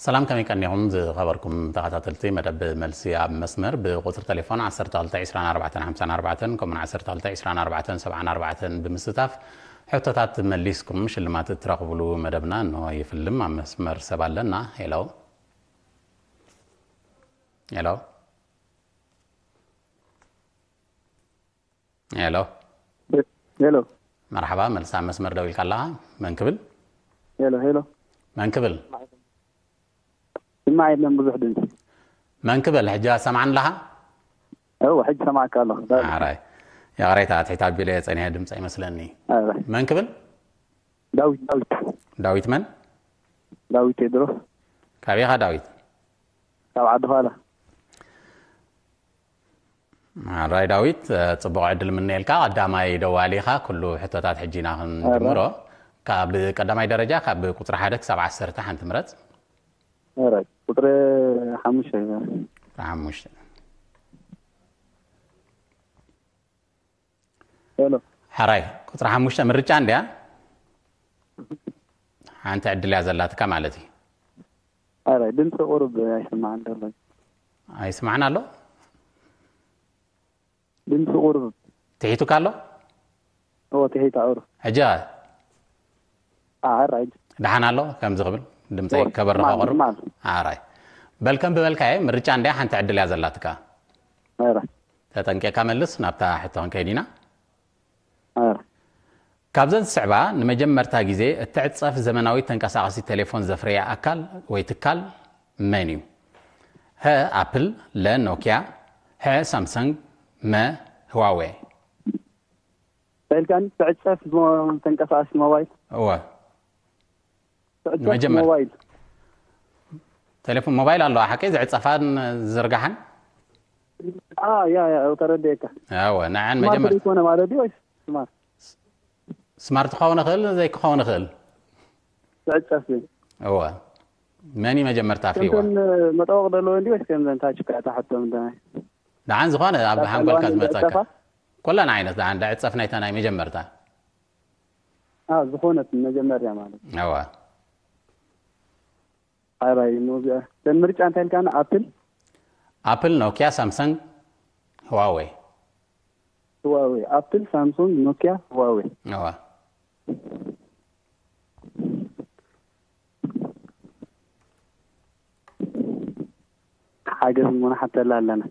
ሰላም፣ ከመይ ቀኒኹም ዝኸበርኩም ተኸታተልቲ መደብ መልሲ ኣብ መስመር? ብቁጽሪ ቴሌፎን ዓሰርተ ክልተ ዕስራን ኣርባዕተን ሓምሳን ኣርባዕተን ከምኡውን ዓሰርተ ክልተ ዕስራን ኣርባዕተን ሰብዓን ኣርባዕተን ብምስታፍ ሕቶታት መሊስኩም ሽልማት እትረኽብሉ መደብና እንሆ ይፍልም። ኣብ መስመር ሰብ ኣለና። ሄሎ፣ ሄሎ፣ ሄሎ። ሄሎ። መርሓባ፣ መልሳ መስመር ደው ኢልካ ኣለኻ። መን ክብል? ሄሎ፣ ሄሎ። መን ክብል? ስማዕ የለን ብዙሕ ድምፂ። መን ክብል? ሕጂ ኣሰማዕን ኣለኻ? እወ፣ ሕጂ ሰማዕካ ኣለኹ። ኣራይ፣ ይቕሬታ፣ ትሒት ኣቢለ ጸኒሐ ድምፂ ኣይመስለኒ። ኣራይ። መን ክብል? ዳዊት፣ ዳዊት። ዳዊት መን? ዳዊት ቴድሮስ። ካበይ ኢኻ ዳዊት? ካብ ዓዲ ዃላ። ኣራይ ዳዊት፣ ጽቡቕ ዕድል ምነየልካ። ቀዳማይ ደዋሊ ኢኻ፣ ኩሉ ሕቶታት ሕጂ ኢና ክንጅምሮ። ካብ ቀዳማይ ደረጃ ካብ ቁጽሪ ሓደ ክሳብ ዓሰርተ ሓንቲ ምረጽ። ኣራይ፣ ቁጽሪ ሓሙሽተ ይበል። ቁጽሪ ሓሙሽተ። ሄሎ። ሕራይ፣ ቁጽሪ ሓሙሽተ ምርጫ እንድያ። ሓንቲ ዕድል እያ ዘላትካ ማለት እዩ። ኣራይ፣ ድምፂ ቁሩብ ኣይስማዕን ዘሎ። ኣይስማዕን ኣሎ? ድምፂ ቁሩብ። ትሒቱካ ኣሎ? እወ፣ ትሒት ኣውር። ሕጂ ኣራይ። ደሓን ኣሎ? ከምዚ ክብል ድምፀይ እወ፣ ከበርኻ ስማዕ፣ ቆርብ። ስማዕ። ኣራይ። በልከም ብበልካየ ምርጫ እንድያ ሓንቲ ዕድል እያ ዘላትካ። ኣራይ። ተጠንቂቕካ መልስ፣ ናብታ ሕቶ ክንከይድ ኢና። ኣራይ። ካብዘን ዝስዕባ ንመጀመርታ ግዜ እትዕጸፍ ዘመናዊት ተንቀሳቓሲት ቴሌፎን ዘፍረየ ኣካል ወይ ትካል መን እዩ? ሀ ኣፕል፣ ለ ኖኪያ፣ ሐ ሳምሰንግ፣ መ ህዋዌ። እንታይ ኢልካኒ? ትዕጸፍ ሞ-፣ ተንቀሳቓሲ ሞባይል? እወ። ትዕጸፍ ንመጀመር- ሞባይል። ቴሌፎን ሞባይል ኣለዋ ሓቂ ዝዕጸፋን ዝርጋሓን? ኣ፣ ያ፣ ያ፣ ተረዲኤካ። እወ፣ ንዐን ስማርት መጀመር- ዘይኮነ ማለት ድዩ ወይስ ስማርት? ስማርት ክኸውን ይኽእል፣ ዘይክኸውን ይኽእል። ትዕጸፍ ግን። እወ። መን እዩ መጀመርታ ኣፍሪዋ? ከምተን መጠወቕ ዘለዎ እንዲ ወይስ ከምዘን ታች እታ ሕቶ ምንታይ? ደሓን ዝኾነ ኣብ ካብ ሓንጎልካ ሓለዋን ዝመጸካ። ዝዕጸፋ? ኩለን ዓይነት ደሓን ደዕጸፍ ናይታ ናይ መጀመርታ። ኣ፣ ዝኾነት መጀመርያ ማለት። እወ። ኣራይ፣ እሞ እዚኣ። ተን ምርጫ እንታይ ኢልካና? ኣፕል? ኣፕል፣ ኖኪያ፣ ሳምሰንግ፣ ህዋዌ። ህዋዌ። ኣፕል፣ ሳምሶንግ፣ ኖኪያ፣ ህዋዌ። እወ። ሓገዝ እሞ ንሓተላ ኣለና።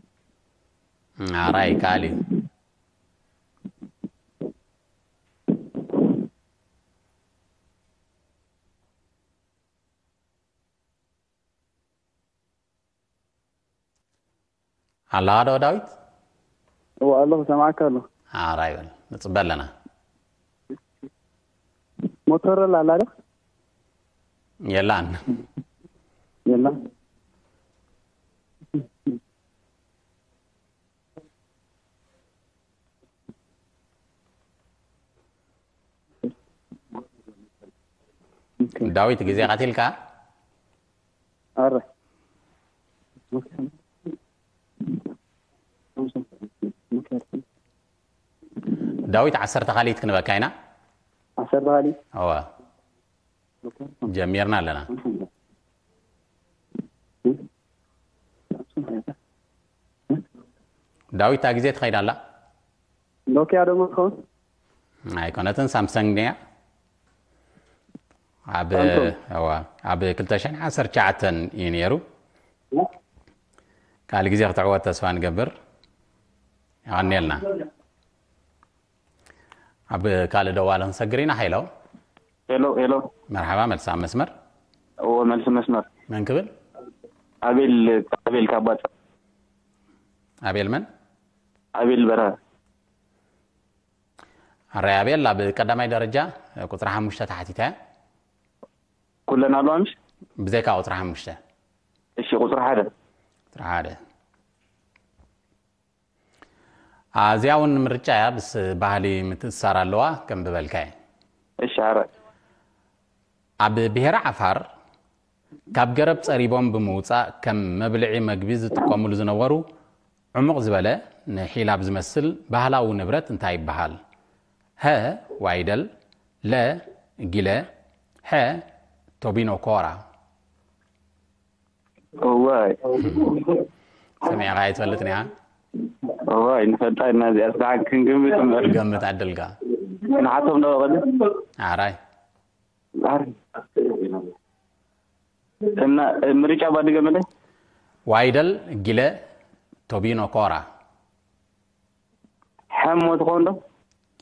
ኣራይ፣ ይከኣል እዩ። ኣለኻ ዶ ዳዊት? እወ ኣለኹ፣ ሰማዕካ ኣለኹ። ኣራይ በል፣ ንጽበ ኣለና። ሞቶሮላ ኣላ ዶ? የላን። የላን። ዳዊት፣ ግዜ ቀቲልካ? ኣረ። ዳዊት፣ ዓሰርተ ካልኢት ክንበካ ኢና። ዓሰርተ ካልኢት? እወ። ጀሚርና ኣለና። ዳዊት፣ እታ ግዜ ትኸይድ ኣላ? ኖኪያ ዶ ትኸውን? ኣይኮነትን፣ ሳምሰንግ ድያ። ኣብ፣ ሳምሰንግ። እዋ፣ ኣብ ክልተ ሽሕን ዓሰርተ ትሽዓተን እዩ ነይሩ። ካልእ ግዜ ክትዕወት ተስፋ ንገብር። የቐንየልና። ኣብ ካልእ ደዋሊ ክንሰግር ኢና። ሄሎ። ሄሎ፣ ሄሎ። መርሓባ፣ መልሲ ኣብ መስመር። እዎ፣ መልሲ መስመር። መን ክብል? ኣቤል፣ ኣቤል ካብ ባጽዕ። ኣቤል መን? ኣቤል በርሀ። ኣራይ ኣቤል፣ ኣብ ቀዳማይ ደረጃ ቁጽሪ ሓሙሽተ ተሓቲታ እያ። ኩለን ኣለዋ ምሽ? ብዘይካ ቁጽሪ ሓሙሽተ። እሺ፣ ቁጽሪ ሓደ። ቁጽሪ ሓደ። ኣዚኣ እውን ምርጫ እያ፣ ምስ ባህሊ ምትእስሳር ኣለዋ፣ ከም ዝበልካየ። እሺ፣ ኣረ። ኣብ ብሄረ ዓፋር ካብ ገረብ ጸሪቦም ብምውጻእ ከም መብልዒ መግቢ ዝጥቀሙሉ ዝነበሩ ዕሙቕ ዝበለ ንሒላብ ዝመስል ባህላዊ ንብረት እንታይ ይበሃል? ሀ፣ ዋይደል፣ ለ፣ ጊለ፣ ሐ፣ ቶቢኖ ኮራ። እዋይ ሰሚዕኻ ኣይትፈልጥን ኢኻ። እዋይ ንፈልጣ ኢና እዚኣ ስራሕን ክንግምት እምበር ገምት ዕድልካ። ንሓቶም ዶ ቀድም ኣራይ ዛሪ እና ምርጫ ባድገመለ ዋይደል ጊለ ቶቢኖ ኮራ ሕሞ ትኾን ዶ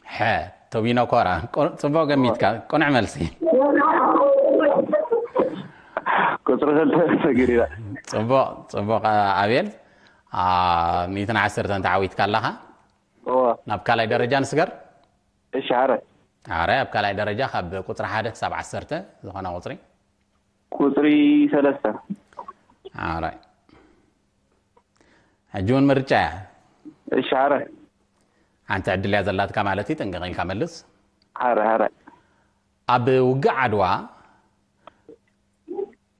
ሐ ቶቢኖ ኮራ። ቆ- ጽቡቕ ገሚትካ። ቅኑዕ መልሲ። ቁፅሪ ክልተ ሰጊር ኢና ጽቡቕ ጽቡቕ። ኣቤል፣ ሚእትን ዓሰርተን ተዓዊትካ ኣለኻ። እዎ ናብ ካልኣይ ደረጃ ንስገር። እሺ ሓረ ኣረ ኣብ ካልኣይ ደረጃ ካብ ቁፅሪ ሓደ ክሳብ ዓሰርተ ዝኾነ ቁፅሪ። ቁፅሪ ሰለስተ ኣረ ሕጂ እውን ምርጫ እያ። እሺ ሓረ ሓንቲ ዕድል እያ ዘላትካ ማለት እዩ። ጥንቅቕ ኢልካ መልስ። ሓረ ሓረ ኣብ ውግእ ዓድዋ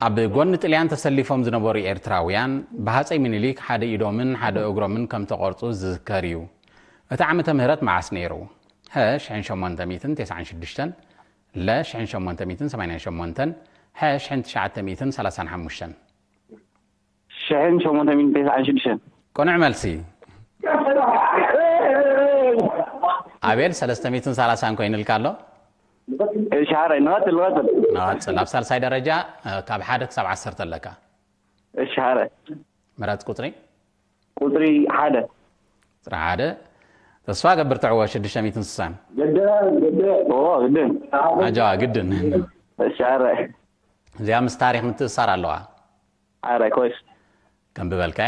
ኣብ ጎኒ ጥልያን ተሰሊፎም ዝነበሩ ኤርትራውያን ብሃፀይ ምኒልክ ሓደ ኢዶምን ሓደ እግሮምን ከም ተቖርፁ ዝዝከር እዩ። እቲ ዓመተ ምህረት መዓስ ነይሩ? ሀ ሸሞንተ ሚእትን ተስዓን ሽዱሽተን፣ ለ ሸሞንተ ሚእትን ሰማንያን ሸሞንተን፣ ሐ ትሽዓተ ሚእትን ሰላሳን ሓሙሽተን። ሽሕን ሸሞንተ ሚእትን ተስዓን ሽዱሽተን ቅኑዕ መልሲ። ኣቤል ሰለስተ ሚእትን ሰላሳን ኮይኑልካ ኣሎ። እሺ ሓረ ንቐፅል ንቐፅል ንቐፅል። ኣብ ሳልሳይ ደረጃ እ፣ ካብ ሓደ ክሳብ ዓሰርተ ኣለካ። እሺ ሓረ ምረፅ ቁፅሪ። ቁፅሪ ሓደ ቁፅሪ ሓደ። ተስፋ ገብር ትዕወ ሽዱሽተ ሚእትን ስሳን። ኦ ግድን ኣጃዋ ግድን። እሺ ሓረ እዚኣ ምስ ታሪክ ምትእሳር ኣለዋ። ሓረ ኮይስ ከም ብበልካ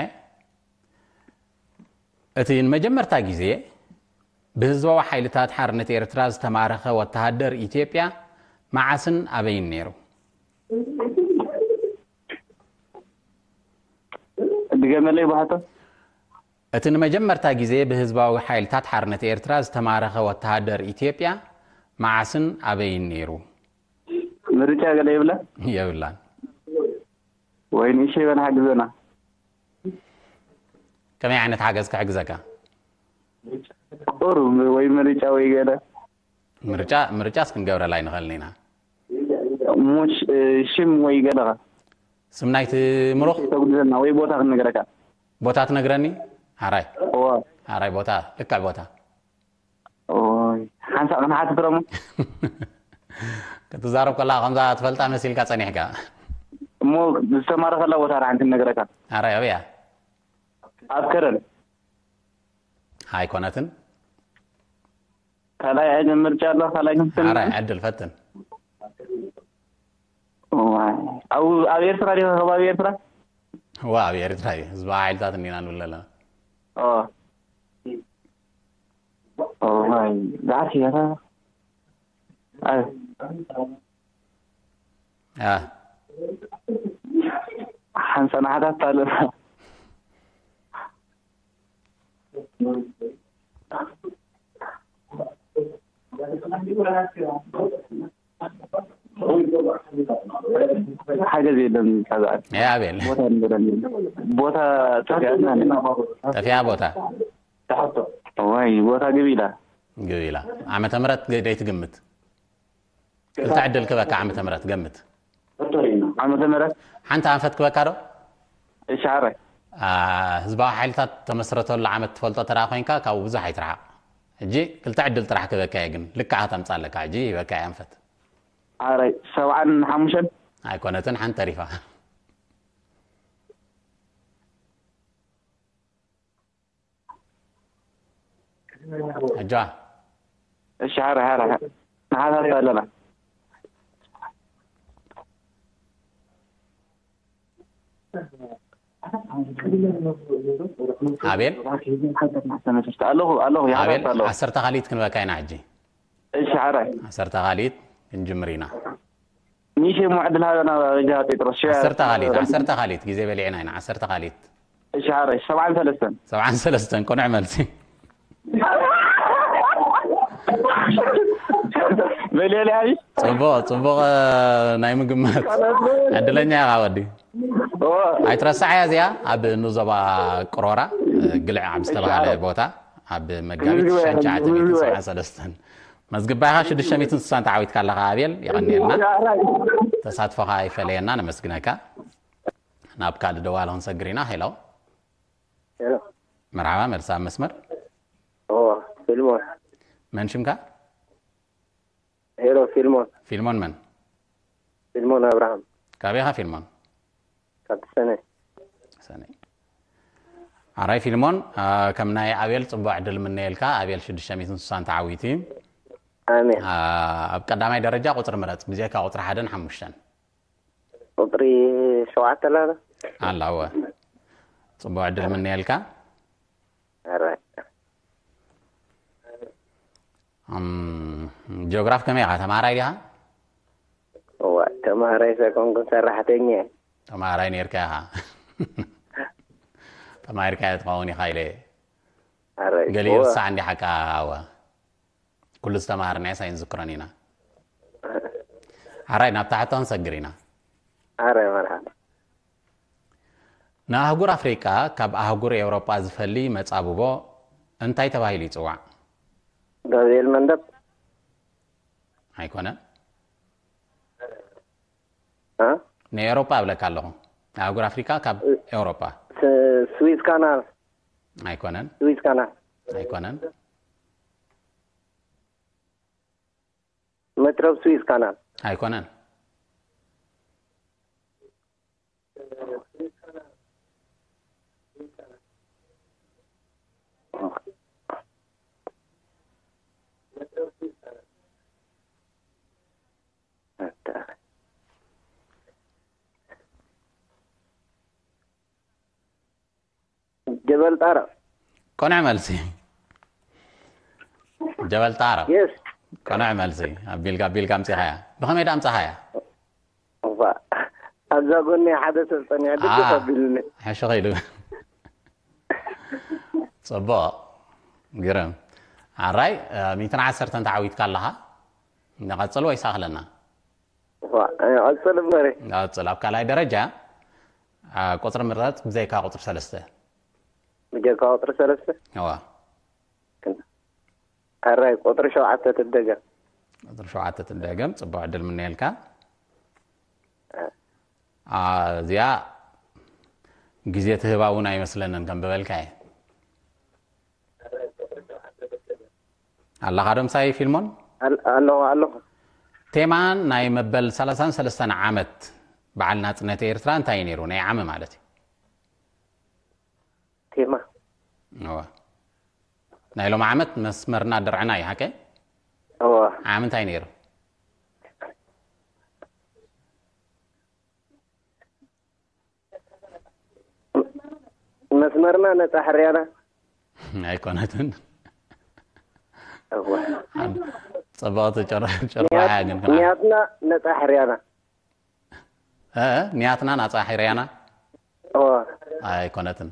እቲ ንመጀመርታ ግዜ ብህዝባዊ ሓይልታት ሓርነት ኤርትራ ዝተማረኸ ወተሃደር ኢትዮጵያ መዓስን ኣበይን ነይሩ? ድገመለይ ብሓቶ እቲ ንመጀመርታ ግዜ ብህዝባዊ ሓይልታት ሓርነት ኤርትራ ዝተማረኸ ወተሃደር ኢትዮጵያ መዓስን ኣበይን ነይሩ? ምርጫ ገለ ይብላ የብላን። ወይ ንእሸ ይበን ሓግዘና ከመይ ዓይነት ሓገዝ ክሕግዘካ? ቁሩ ወይ ምርጫ ወይ ገለ ምርጫ ምርጫ እስክንገብረላ ኣይንኽእልን ኢና። ሙሽ ሽም ወይ ገለኻ ስም ናይቲ ምሩኽ ተጉድዘና ወይ ቦታ ክንነግረካ ቦታ ትነግረኒ? ሓራይ እዋ ሓራይ ቦታ ልክዕ ቦታ ኦይ ሓንሳእ ክንሓትት ረሞ ክትዛረብ ከላ ከምዛ ትፈልጣ መሲልካ ጸኒሕካ። እሞ ዝተማረኸላ ቦታ ሓንቲ ነግረካ ሓራይ ኣበያ? ኣብ ከረን ኣይኮነትን። ካልኣይ ዓይነት ምርጫ ኣሎ ካልኣይ ክንስን ሓራይ ዕድል ፈትን። እዋይ። ኣብ ኣብ ኤርትራ ዲኻ ከባቢ ኤርትራ እዋ ኣብ ኤርትራ እዩ። ህዝባዊ ሓይልታት እንዲና ንብል ኣለና። ኦ ኦዋይ ዛት የራ ኣይ አ ሓንሳ ናሓታት ኣለና ሓገዝ የለን። ካብኣ ያ ኣቤል ቦታ ንገረኒ። ቦታ ጠፊኣና። ጠፊኣ ቦታ ወይ ቦታ ግብ ኢላ። ግብ ኢላ። ዓመተ ምህረት ደይ ትግምት? ክልተ ዕድል ክበካ። ዓመተ ምህረት ገምት። ዓመተ ምህረት ሓንቲ ኣንፈት ክበካ ዶ? እሻረ አ፣ ህዝባዊ ሓይልታት ተመስረተሉ ዓመት ትፈልጦ ተራ ኮይንካ ካብኡ ብዙሕ ኣይትርሓቕ። ሕጂ ክልተ ዕድል ጥራሕ ክበካ እየ፣ ግን ልክዓ ከተምጻ ኣለካ። ሕጂ ይበካ እየ ኣንፈት። ኣረ ሰብዓን ሓሙሽተን ኣይኮነትን፣ ሓንቲ ተሪፋ። ሕጃ እሺ ሓረ ሓረ ንሓታት ኣለና። ኣቤል ኣለኹ ኣለኹ ኣቤል ይሓታት ኣለኹ። ዓሰርተ ካሊት ክንበካ ኢና። ሕጂ እሺ ሓረ ዓሰርተ ካሊት ክንጅምር ኢና። ንእሽተይ ዕድል ሃበና። ጃ ጴጥሮስ ሸ- ዓሰርተ ካሊት ዓሰርተ ካሊት ግዜ በሊዕና ኢና። ዓሰርተ ካሊት እሺ ሓረ ሰብዓን ሰለስተን ሰብዓን ሰለስተን ቅኑዕ መልሲ። በልዕሊ ሃቢ ጽቡቕ ጽቡቕ። ናይ ምግመት ዕድለኛ ኢኻ ወዲ። ኦ ኣይትረሳዕያ እዚኣ ኣብ ንዞባ ቅሮራ ግልዕ ኣብ ዝተባሃለ ቦታ ኣብ መጋቢት ትሽዓተ ሚእትን ሰብዓን ሰለስተን መዝግባኻ ሽዱሽተ ሚእትን ስሳን ተዓዊትካ ኣለኻ። ኣቤል የቐንየልና። ተሳትፎኻ ይፈለየና። ነመስግነካ። ናብ ካልእ ደዋል ክንሰግር ኢና። ሄሎ። ሄሎ። መርሓባ፣ መልሲ ኣብ መስመር። ኦ፣ ፊልሞን። መን ሽምካ? ሄሎ፣ ፊልሞን። ፊልሞን መን? ፊልሞን ኣብርሃም። ካበይ ኢኻ ፊልሞን? ካብ ሰነ። ሰነ። ኣራይ ፊልሞን፣ አ፣ ከም ናይ ኣቤል ጽቡቕ ዕድል ምነየልካ። ኣቤል ሽዱሽተ ሚእትን ስሳን ተዓዊቱ እዩ። ኣሜን። አ፣ ኣብ ቀዳማይ ደረጃ ቁጽሪ ምረጽ፣ ብጀካ ቁጽሪ ሓደን ሓሙሽተን። ቁጽሪ ሸውዓተ ኣላ ዶ? ኣላ፣ እወ። ጽቡቕ ዕድል ምነየልካ። ኣራይ። እም፣ ጂኦግራፍ ከመይ ኢኻ? ተማሃራይ ዲኻ? እዋ፣ ተማሃራይ ሰኮንኩን ሰራሕተኛ እየ። ተማሃራይ ነይርካ ኢኻ። ተማሂርካዮ ትኸውን ኢኻ ኢለ። ኣራይ። ገሊኡ እዋ። ርሳዕ እንዲ ሓቃ። ኣወ። ኩሉ ዝተማሃርናዮ ሳይንዝክሮን ኢና። ኣራይ፣ ናብ ታሕቶ ክንሰግር ኢና። ኣራይ፣ መርሓባ። ንኣህጉር ኣፍሪቃ ካብ ኣህጉር ኤውሮጳ ዝፈሊ መጻብቦ እንታይ ተባሂሉ ይጽዋዕ? ጋብርኤል መንደብ። ኣይኮነን። እ? ንኤውሮጳ እብለካ ኣለኹ። ኣህጉር ኣፍሪቃ ካብ ኤውሮጳ። ስ-፣ ስዊዝ ካናል። ኣይኮነን። ስዊዝ ካናል። ኣይኮነን። መትረብ ስዊዝ ካናል። ኣይኮነን። ጀበል ጣራ። ቅኑዕ መልሲ። ጀበል ጣራ። የስ። ቅኑዕ መልሲ። ኣቢልካ፣ ኣቢልካ ኣምጺኻያ። ብኸመይ ደኣ ኣምጻኻያ? እዋ። ኣብዛ ጎኒ ሓደ ሰብ ጸኒሑ ድግፍ ኣ፣ ኣቢሉኒ። ሕሽኽ ኢሉ። ጽቡቕ። ግርም። ኣራይ፣ እ፣ ሚእትን ዓሰርተን ተዓዊትካ ኣለኻ። ንቐጽል ወይስ ኣኽለና? እዋ፣ እ፣ ቀጽል እምበሪ። ንቐጽል። ኣብ ካልኣይ ደረጃ፣ እ፣ ቁጽሪ ምረጽ ብዘይካ ቁጽሪ ሰለስተ። ብጀካ ቁጽሪ ሰለስተ? እዋ። ኣራይ፣ ቁጽሪ ሸውዓተ ትደገም። ቁጽሪ ሸውዓተ ትደገም። ጽቡቕ ዕድል ምነየልካ። እ፣ እዚኣ ግዜ ትህባ እውን ኣይመስለንን ከም ዝበልካ እየ። ኣለኻ ዶ ምሳይ ፊልሞን? ኣል-፣ ኣለኹ፣ ኣለኹ። ቴማ ናይ መበል ሰላሳን ሰለስተን ዓመት በዓል ናጽነት ኤርትራ እንታይ እዩ ነይሩ? ናይ ዓሚ ማለት እዩ። ቴማ። እወ። ናይ ሎም ዓመት መስመርና ድርዕና እዩ፣ ሓቀይ? እወ። ዓሚ እንታይ ነይሩ? መስመርና ነጻ ሕርያና። ኣይኮነትን። እወ። ጽብቕቲ ጭር-፣ ጭርሖ እያ ግን ክና-፣ ንያትና ነጻ ሕርያና። እ፣ ንያትና ናጻ ሕርያና? እወ። ኣይኮነትን።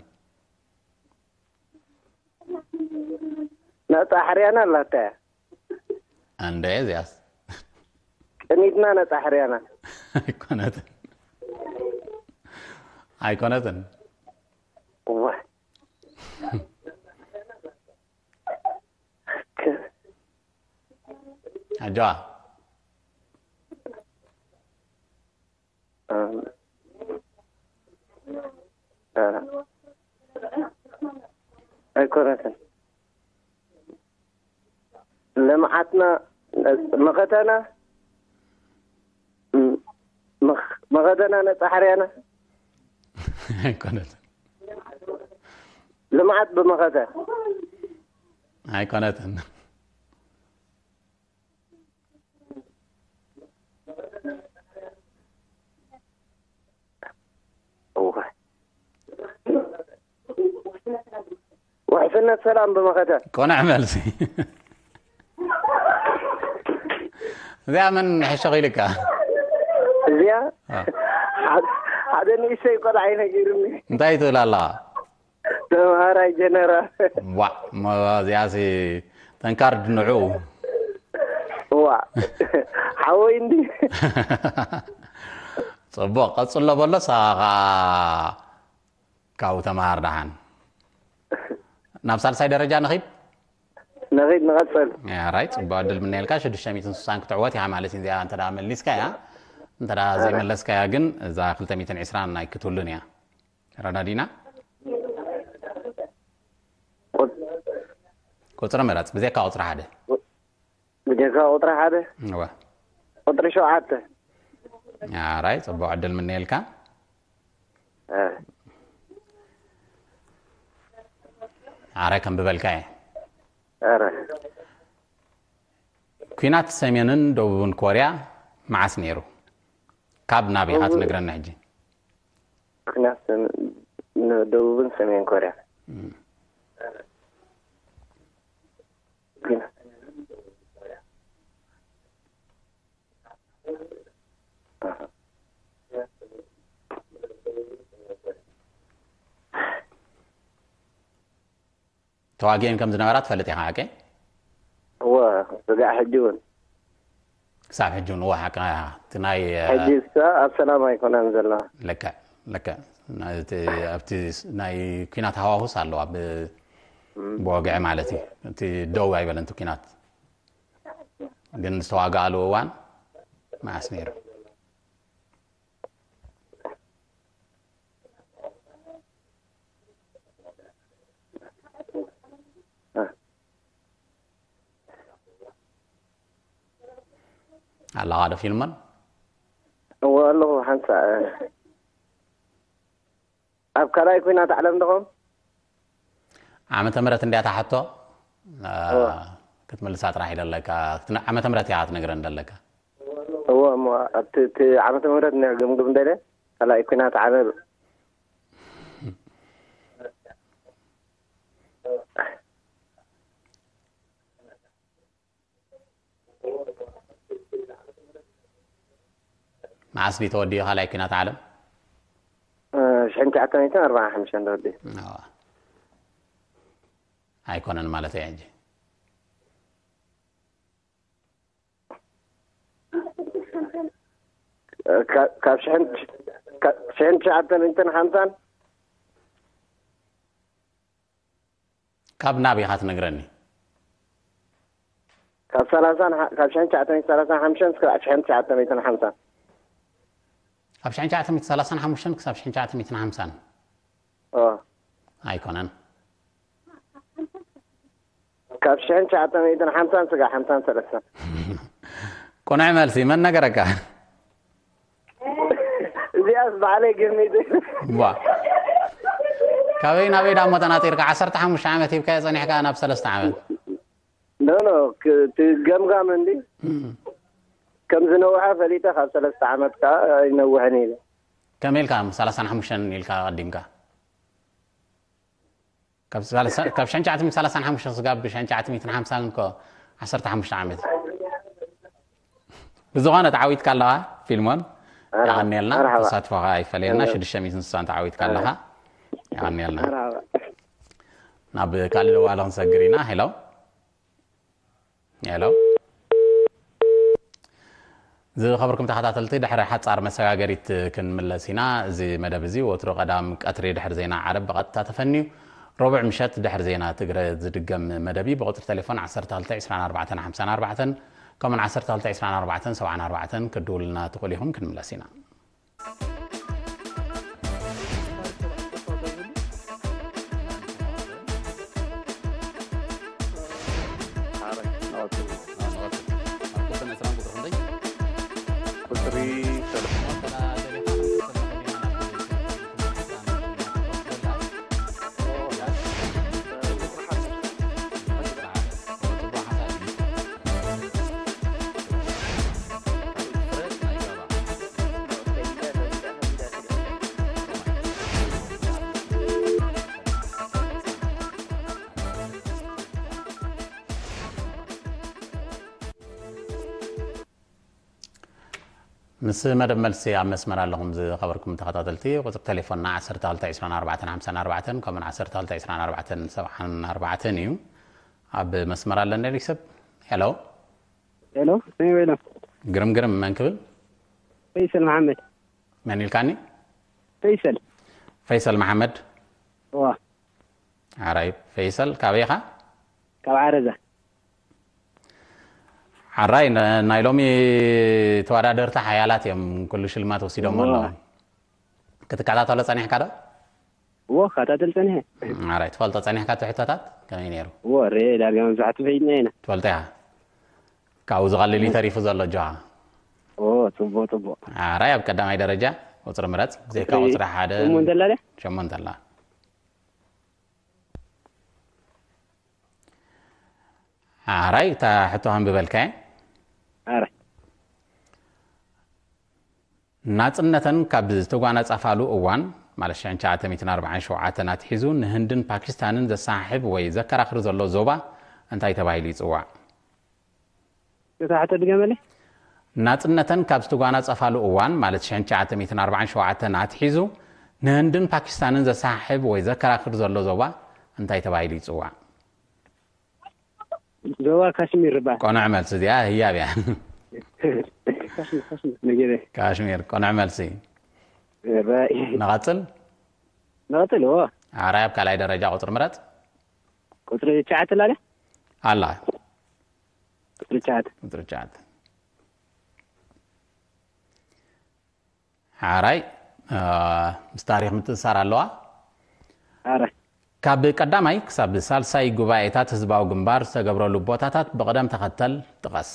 ነጻ ሕርያና ኣላታ እያ። እንደ እዚያስ? ቅኒትና ነጻ ሕርያና። ኣይኮነትን። ኣይኮነትን። እወ። ኣጆዋ። እ፣ እ፣ ኣይኮነትን። ልምዓትና፣ መኸተና፣ መኽ-፣ መኸተና ነጻ ሕርያና። ኣይኮነትን። ልምዓት ብመኸተ። ኣይኮነትን። እወ። ውሕስነት ሰላም ብመኸተ። ቅኑዕ መልሲ። እዚኣ መን ሕሸኽ ኢልካ? እዚኣ አ። ሓደ፣ ሓደ ንእሽተይ ቆልዓ እዩ ነጊሩኒ። እንታይ ትብል ኣለኻ? ተምሃራይ ጀነራል። ዋእ፣ እሞ እዚኣሲ ተንካርድ ንዑ። ዋ፣ ሓወይ እንዲ። ጽቡቕ፣ ቀጽሎ በሎ፣ ንስኻ ኸኣ ካብኡ ተምሃር ደሓን። ናብ ሳልሳይ ደረጃ ንኺድ? ንኺድ ንቐጽል። ያ፣ ራይት፣ ጽቡቕ ዕድል ምነየልካ። ሽዱሽተ ሚእትን ስሳን ክትዕወት ኢኻ ማለት እዩ፣ እዚኣ እንተ ደኣ መሊስካያ። እንተ ደኣ ዘይመለስካያ ግን እዛ ክልተ ሚእትን ዕስራን ኣይክትህሉን እያ። ረዳዲና ቁጽሪ ምረጽ፣ ብዘይካ ቁጽሪ ሓደ። ብጀካ ቁጥሪ ሓደ እወ። ቁጥሪ ሸውዓተ ኣራይ፣ ጽቡቕ ዕድል ምነየልካ። ኣራይ፣ ከም ብበልካ እየ። ኧረ ኲናት ሰሜንን ደቡብን ኮርያ መዓስ ነይሩ? ካብ ናብ ኢኻ ትነግረና ሕጂ። ኩናት ደቡብን ሰሜን ኮርያ ተዋጊአን ከም ዝነበራ ትፈልጥ ኢኻ ሓቂ? እወ ስጋዕ ሕጂ እውን ክሳብ ሕጂ እውን እወ ሓቂ ኢኻ። እቲ ናይ ሕጂ እሳ ኣብ ሰላም ኣይኮነን ዘለዋ። ልክዕ ልክዕ። ናይ- እቲ ኣብቲ ናይ ኲናት ሃዋሁስ ኣሎ ኣብ ብወግዒ ማለት እዩ። እቲ ደው ኣይበለን እቲ ኲናት። ግን ዝተዋጋኣሉ እዋን መዓስ ነይሩ? ኣለኻ ዶ ፊልሞን? እወ ኣለኹ ሓንሳ ኣብ ካልኣይ ኩናት ዓለም ድኹም ዓመተ ምህረት እንዲያ ትሓቶ ክትምልሳ ጥራሕ ይደለካ። ዓመተ ምህረት እያ ክትነግረን ደለካ። እወ እሞ ኣብቲ እቲ ዓመተ ምህረት ነ ግምግም ደለ ካልኣይ ኩናት ዓለም መዓስ ድዩ ተወዲኡ ካልኣይ ኩናት ዓለም? ሽሕን ትሽዓተ ሚእትን ኣርባዓን ሓሙሽተን ተወዲኡ። ኣይኮነን ማለት እዩ ሕጂ። ካብ ሽሕን ትሽዓተ ሚእትን ሓምሳን ካብ ናብ ኢኻ ትነግረኒ? ካብ ሰላሳን ካብ ሽሕን ትሽዓተ ሚእትን ሰላሳን ሓሙሽተን ክሳብ ሽሕን ትሽዓተ ሚእትን ሓምሳን ካብ ሽሕን ትሽዓተ ሚእትን ሰላሳን ሓሙሽተን ክሳብ ሽሕን ትሽዓተ ሚእትን ሓምሳን ኣይኮነን። ካብ ሽሕን ትሽዓተ ሚእትን ሓምሳን ስጋ ሓምሳን ሰለስተን ቁኑዕ መልሲ መን ነገረካ? እዚኣስ ባዕለይ ገሚተ። ዋ ካበይ ናበይ ዳሞ ተናጢርካ ዓሰርተ ሓሙሽተ ዓመት ሂብካዮ ጸኒሕካ ናብ ሰለስተ ዓመት። ኖ ኖ እቲ ገምጋም እንዲ ከም ዝነውሐ ፈሊጠ ካብ ሰለስተ ዓመት ከዓ ኣይነውሕን ኢለ። ከመይ ኢልካ ሰላሳን ሓሙሽተን ኢልካ ቀዲምካ? ካብ ሽሕን ትሽዓተ ሚእትን ሰላሳን ሓሙሽተ ስጋብ ሽሕን ትሽዓተ ሚእትን ሓምሳን እኮ ዓሰርተ ሓሙሽተ ዓመት እዩ። ብዝኾነ ተዓዊትካ ኣለኻ ፊልሞን። የቐንየልና። ተሳትፎኻ ኣይፈለየልና። ሽዱሽተ ሚእትን ስሳን ተዓዊትካ ኣለኻ። የቐንየልና። ናብ ካልእ ደዋለ ክንሰግር ኢና። ሄሎ ሄሎ ዝኸበርኩም ተኸታተልቲ ድሕሪ ሓጻር መሰጋገሪት ክንምለስ ኢና። እዚ መደብ እዚ ወትሩ ቀዳም ቀትሪ ድሕሪ ዜና ዓረብ ብቐጥታ ተፈንዩ፣ ረቡዕ ምሸት ድሕሪ ዜና ትግረ ዝድገም መደብ እዩ። ብቁጽሪ ቴሌፎን ዓሰርተ ክልተ ዕስራን ኣርባዕተን ሓምሳን ኣርባዕተን ከምኡን ዓሰርተ ክልተ ዕስራን ኣርባዕተን ሰብዓን ኣርባዕተን ክትድውሉልና ትኽእሉ ኢኹም። ክንምለስ ኢና። ምስ መደብ መልሲ ኣብ መስመር ኣለኹም ዝኸበርኩም ተኸታተልቲ። ቁፅሪ ቴሌፎንና ዓሰርተ ክልተ ዕስራን ኣርባዕተን ሓምሳን ኣርባዕተን ከምኡን ዓሰርተ ክልተ ዕስራን ኣርባዕተን ሰብዓን ኣርባዕተን እዩ። ኣብ መስመር ኣለና ሊክ ሰብ። ሄሎ። ሄሎ፣ መን ይበሎ? ግርም ግርም፣ መን ክብል? ፈይሰል መሓመድ። መን ኢልካኒ? ፈይሰል። ፈይሰል መሓመድ። እዋ። ኣራይ ፈይሰል፣ ካበይ ኢኻ? ካብ ዓረዛ። ሓራይ ን- ናይ ሎሚ ተወዳደርቲ ሓያላት እዮም፣ ኩሉ ሽልማት ወሲዶሞ ኣለዉ። ክትከታተሎ ጸኒሕካ ዶ? እዎ፣ ክከታተል ጸኒሐ። ኣራይ፣ ትፈልጦ ጸኒሕካ እቲ ሕቶታት? ከመይ ነይሩ? እዎ፣ ርኤ ዳርጋ መብዛሕትኡ ፈይድና ኢና። ትፈልጦ ኢኻ? ካብኡ ዝቐልል እዩ ተሪፉ ዘሎ፣ ኣጆኻ። እዎ፣ ጽቡቕ፣ ጽቡቕ። ኣራይ፣ ኣብ ቀዳማይ ደረጃ ቁጽሪ ምረጽ። ብዘይካ ቁጽሪ ቁጽሪ ሓደ ሸሞንተ ኣላ ድያ? ሸሞንተ ኣላ። ኣራይ፣ እታ ሕቶ ከንብበልካ እየ። ኣራይ። ናጽነተን ካብ ዝተጓናጸፋሉ እዋን፣ ማለት ሽሕን ትሽዓተ ሚእትን ኣርባዓን ሸውዓተን ኣትሒዙ ንህንድን ፓኪስታንን ዘሰሓሕብ ወይ ዘከራኽር ዘሎ ዞባ እንታይ ተባሂሉ ይጽዋዕ? እታ ሕቶ ድገመለይ። ናጽነተን ካብ ዝተጓናጸፋሉ እዋን፣ ማለት ሽሕን ትሽዓተ ሚእትን ኣርባዓን ሸውዓተን ኣትሒዙ ንህንድን ፓኪስታንን ዘሰሓሕብ ወይ ዘከራኽር ዘሎ ዞባ እንታይ ተባሂሉ ይጽዋዕ? ዞባ ካሽሚር ይባሃል። ቆንዕ መልሲ እዚኣ ህያብ እያ። ካሽሚር፣ ካሽሚር፣ ነጊረ። ካሽሚር፣ ቆንዕ መልሲ። ራይ። ንቐጽል? ንቐጽል፣ እዎ። ኣራይ፣ ኣብ ካልኣይ ደረጃ ቁጽሪ ምረጽ። ቁጽሪ ትሽዓተ ኣላ ድያ? ኣላ። ቁጽሪ ትሽዓተ። ቁጽሪ ትሽዓተ። ሓራይ፣ እ፣ ምስ ታሪኽ ምትእስሳር ኣለዋ። ኣረ። ካብ ቀዳማይ ክሳብ ሳልሳይ ጉባኤታት ህዝባዊ ግንባር ዝተገብረሉ ቦታታት ብቕደም ተኸተል ጥቀስ።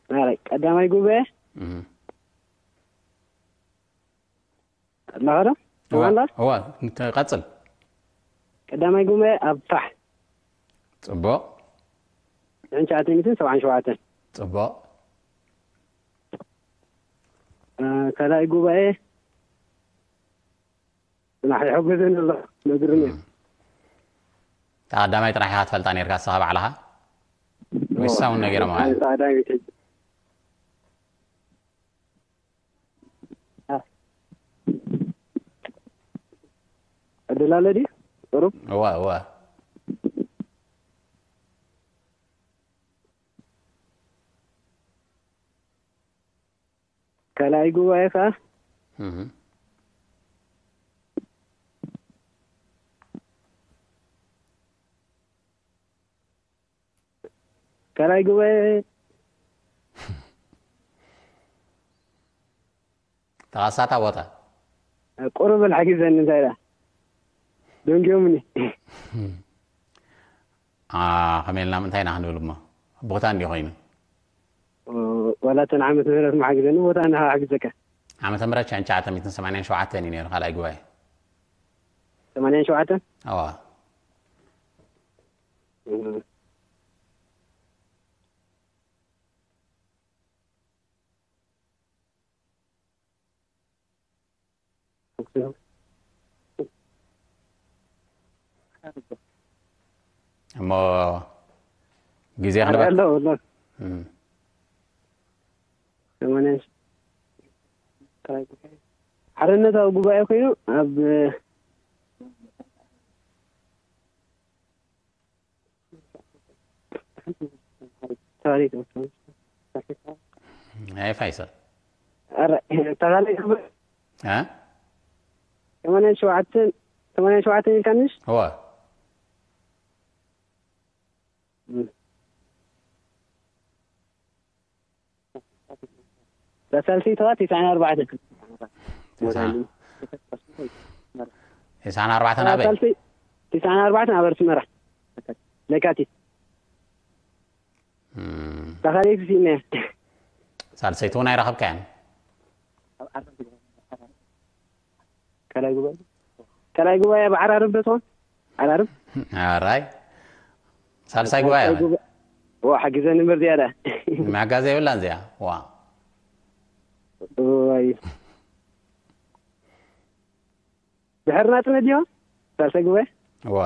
ኣረ፣ ቀዳማይ ጉባኤ? እህ። ኣለኻ ዶ? እዋ፣ ተማንዳ? እዋ፣ ቀጽል። ቀዳማይ ጉባኤ ኣብ ፋሕ። ጽቡቕ። ሽሕን ትሽዓተ ሚእትን ሰብዓን ሸውዓተን። ጽቡቕ። እ፣ ካልኣይ ጉባኤ ጽናሕ ይሕግዝን ኣሎ፣ ነግርኒ። እም። እታ ቀዳማይ ጥራሕ ኢኻ ትፈልጣ ነርካ ንስኻ ባዕልኻ? ወይስ ሳውን ነጊሮምኻ እዮም? እታ ቀዳመይቲ። ዕድል ኣሎ ድዩ? ቁሩብ? እወ፣ እወ። ካልኣይ ጉባኤ ከኣ እህ። ካልኣይ ጉባኤ ተቓሳታ ቦታ። ቁሩብ ኣልሓጊዘኒ እንታይ ኢላ? ደንጊዮምኒ። አ፣ ከመይ ኢልና ምንታይ ኢና ክንብል እሞ? ቦታ እንዲ ኮይኑ። ኦ፣ ዋላ እተን ዓመተ ምህረት መሓጊዘኒ ቦታ እንዳ ሓጊዘካ። ዓመተ ምህረት ሽሕን ትሽዓተ ሚእትን ሰማንያን ሸውዓተን እዩ ነይሩ ካልኣይ ጉባኤ። ሰማንያን ሸውዓተን? ኣዋ። እም። እሞ ግዜ ክንበ-፣ ኣሎ፣ ኣሎ። እም። ሰማንያ ሺ-፣ ሓርነታዊ ጉባኤ ኮይኑ ኣብ ታሪክ ናይ ፋይሰል። ኧረ፣ ተኻሊ እ? ሰማንያን ሸውዓተን፣ ሰማንያን ሸውዓተን ኢልካንሽ? እወ። እም። ሳልሰይቲ ከኣ ትስዓን ኣርባዕተን። ትስዓን፣ ትስዓን ኣርባዕተን ኣበይ? ሳልሰይቲ ትስዓን ኣርባዕተን ኣብ ኣስመራ። ለካቲት። እም። ተኻሊፍ ሲነ። ሳልሰይቲ እውን ኣይረኸብካያን? ካልኣይ ጉባኤ፣ ካልኣይ ጉባኤ ኣብ ዓራርብ ዶ ትኾን? ዓራርብ? ኣራይ። ሳልሳይ ጉባኤ። ሳልሳይ ጉባኤ። ዋ፣ ሓጊዘኒ እምበር ዝያዳ። ምሕጋዝ የብላን እዚኣ። ዋ። ዋይ። ድሕሪ ናጽነት ድዮ? ሳልሳይ ጉባኤ? ዋ።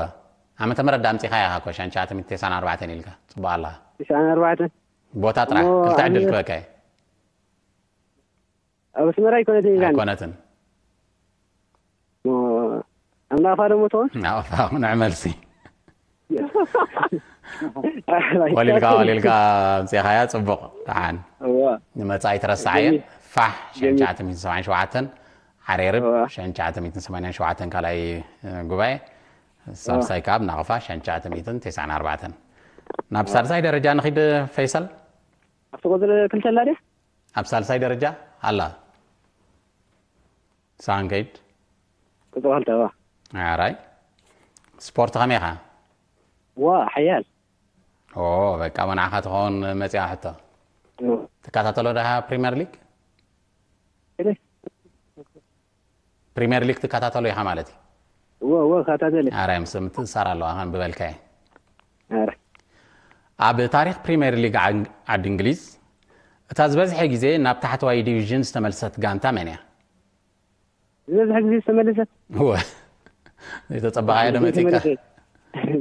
ዓመተ ምህረት ዳምጺኻ ኢኻ እኮ፣ ሽሕን ትሽዓተ ሚእትን ተስዓን ኣርባዕተን ኢልካ። ጽቡቕ ኣለኻ። ተስዓን ኣርባዕተን? ቦታ ጥራሕ፣ እሞ ክልተ ዕድል ኣነ ክበካ እየ። ኣብ ኣስመራ ኣይኮነትን ኢልካኒ። ኣይኮነትን። ሞ፣ ኣብ ናቕፋ ደሞ ትኾን? ናቕፋ፣ ንዕ መልሲ። ወሊልካ፣ ወሊልካ ኣምጺእኻያ፣ ጽቡቕ። ደሓን። እዋ። ንመጻኢ ትረስዓየ። ጀሚል። ፋሕ፣ ጀሚል። ሽሕን ትሽዓተ ሚእትን ሰብዓን ሸውዓተን፣ ዓሬርብ፣ እዋ። ሽሕን ትሽዓተ ሚእትን ሰማንያን ሸውዓተን ካልኣይ፣ እ፣ ጉባኤ፣ ሳልሳይ እዋ። ካብ ናቕፋ፣ ሽሕን ትሽዓተ ሚእትን ተስዓን ኣርባዕተን። ናብ ሳልሳይ ደረጃ ንኺድ፣ ፈይሰል። ኣብቲ ቁጽሪ ክልተ ኣላ ድያ? ኣብ ሳልሳይ ደረጃ ኣላ። ሳንከይድ። ቁፅሪ ክልተ ዋ። ኣራይ ስፖርት ከመይ ኢኻ? ዋ ሓያል ኦ በቃ መናዕኻ ትኸውን መፂኣ ሕቶ። ትከታተሎ ደሃ ፕሪምየር ሊግ? ፕሪምየር ሊግ ትከታተሎ ኢኻ ማለት እዩ። ወ ወ ካታተለ ኣራይ ምስ ምትእሳር ኣለዋ ከም ብበልካየ። ኣረ ኣብ ታሪክ ፕሪምየር ሊግ ዓድ እንግሊዝ እታ ዝበዝሐ ግዜ ናብ ታሕተዋይ ዲቪዥን ዝተመልሰት ጋንታ መን እያ? ዝበዝሐ ግዜ ዝተመለሰት እወ ዘይተፀበቃዮ ዶ መፂካ?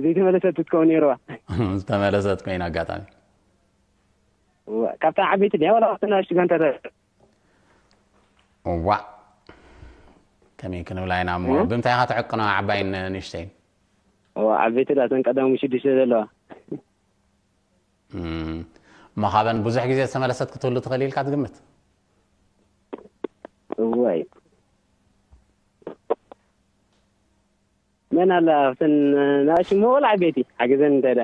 ዘይተመለሰት ትትከውን ነይርዋ። ዝተመለሰት ኮይና ኣጋጣሚ ካብታ ዓበይቲ ድያ ዋላ ካብታ ናሽቲ ጋንታታት? እዋ ከመይ ክንብላ ኢና እሞ ብምንታይ ኢኻ ትዕቅኖ ዓባይን ንእሽተይን? ዓበይቲ ዳተን ቀዳሙ ሽዱሽተ ዘለዋ። እሞ ካብን ብዙሕ ግዜ ዝተመለሰት ክትህሉ ትኽእል ኢልካ ትግምት? እዋይ መን ኣላ ኣብተን ናእሽሞ ወላ ዓበይቲ ሓገዘን እንታይ ዳ?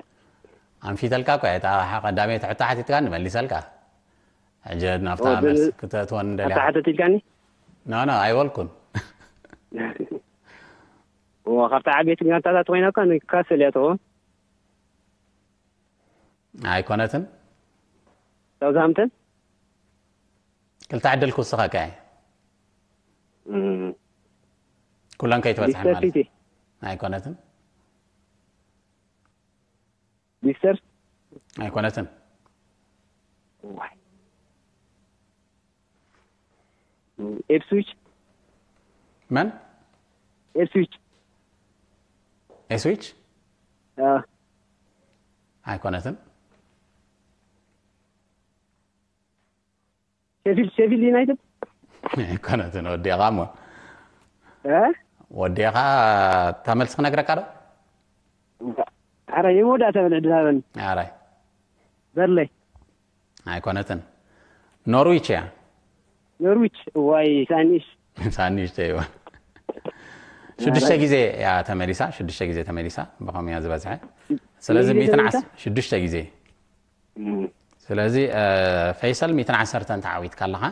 ኣንፊተልካ እኳ እታ ቀዳመይቲ ሕቶ ሓቲትካ ንመሊሰልካ። ሕጂ ናብታ መልስ ክተእትወን ደሊኻ? ኣተሓተት ኢልካኒ? ኖ ኖ ኣይበልኩን። ካብታ ዓበይቲ ጋንታታት ኮይና እኳ ንካስል እያ ትኸውን። ኣይኮነትን። ሳውዝሃምተን ክልተ ዕድል ክውስኸካ እየ። ኩለን ከይትበፅሐን ሊስተር ማለት ሲቲ ኣይኮነትን። ሊስተር ኣይኮነትን። ኤፕስዊች መን? ኤፕስዊች ኤስዊች? ኣይኮነትን። ሼፊልድ ሼፊልድ ዩናይትድ ኣይኮነትን። ወዲኻ እሞ ወዲኻ። እታ መልሲ ክነግረካ ዶ? ኣረ የመወዳእታ በለ ድሃበኒ ኣራይ በርለይ ኣይኮነትን። ኖርዊች እያ። ኖርዊች ዋይ ሳኒሽ ሳኒሽ ተይዋ ሽዱሽተ ግዜ እያ ተመሊሳ። ሽዱሽተ ግዜ ተመሊሳ ብኸምያ ዝበዝሐ። ስለዚ ግዜ ሚእትን ተመሊሳ? ዓስ- ሽዱሽተ ግዜ። ስለዚ ፈይሰል ሚእትን ዓሰርተን ተዓዊትካ ኣለኻ።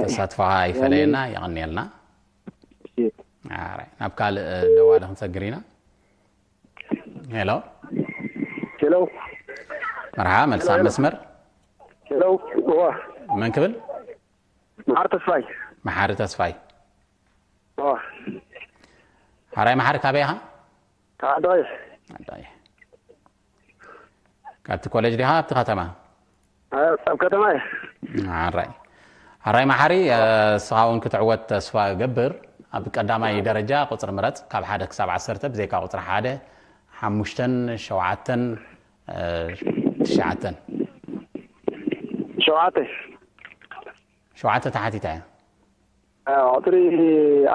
ተሳትፎኻ ይፈለየና። የቐንየልና። ኣራይ ናብ ካልእ ደዋሊ ክንሰግር ኢና። ሄሎ ሄሎ መርሓባ መልሳ ኣብ መስመር። ሄሎ እዋ መን ክብል? መሓር ተስፋይ መሓሪ ተስፋይ። እዋ ሓራይ መሓሪ ካበይ ኢኻ? ተዓዳይ ኣዳይ ካብቲ ኮሌጅ ዲኻ ኣብቲ ከተማ? ኣብ ከተማ እየ ሓራይ ሓራይ መሓሪ። እስኻ እውን ክትዕወት ተስፋ እገብር። ኣብ ቀዳማይ ደረጃ ቁፅሪ ምረፅ ካብ ሓደ ክሳብ ዓሰርተ ብዘይካ ቁፅሪ ሓደ ሓሙሽተን ሸውዓተን ትሽዓተን። ሸውዓተ ሸውዓተ ተሓቲታ እያ። ቁፅሪ